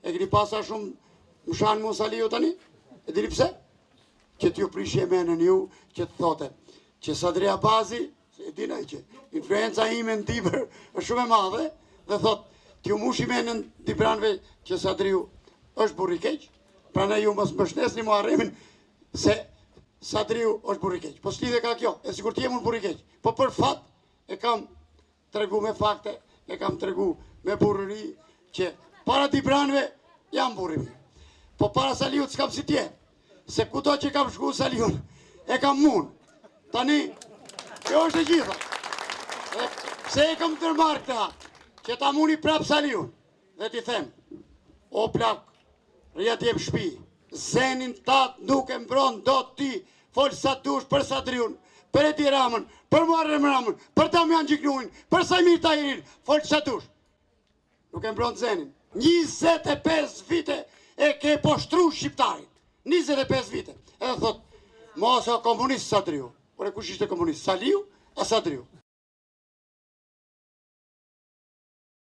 E keni pa sa shumë më shan mu Saliu tani? E dini pse? Që t'ju prishje menën ju, që të thote që Sadri Abazi, e din ai që influenca ime në Dibër është shumë e madhe dhe thot t'ju mushi menën dibranve që Sadriu është burrë i keq, prandaj ju mos mbështesni Muharremin se Sadriu është burrë i keq. Po s'lidhje ka kjo, e sikur të jem unë burrë i keq. Po për fat e kam tregu me fakte, e kam tregu me burrëri që para dibranve jam burrë i mirë. Po para Saliut s'kam si t'jem, se kudo që kam shku Saliun, e kam mund. Tani, kjo është e gjitha. Dhe pse e kam ndërmarrë këtë hap? Që ta muni prap Saliun. Dhe t'i them, o plak, rri atje në shpi, zenin tat nuk e mbron dot ti, fol sa dush për Sadriun, për Edi Ramën, për Muharrem Ramën, për Damian Gjiknurin, për Saimir Tahirin, fol sa dush. Nuk e mbron zenin. 25 vite e ke poshtru shqiptarin. 25 vite. Edhe thot, mos o komunist Sadriu. Ore kush ishte komunist? Saliu a Sadriu?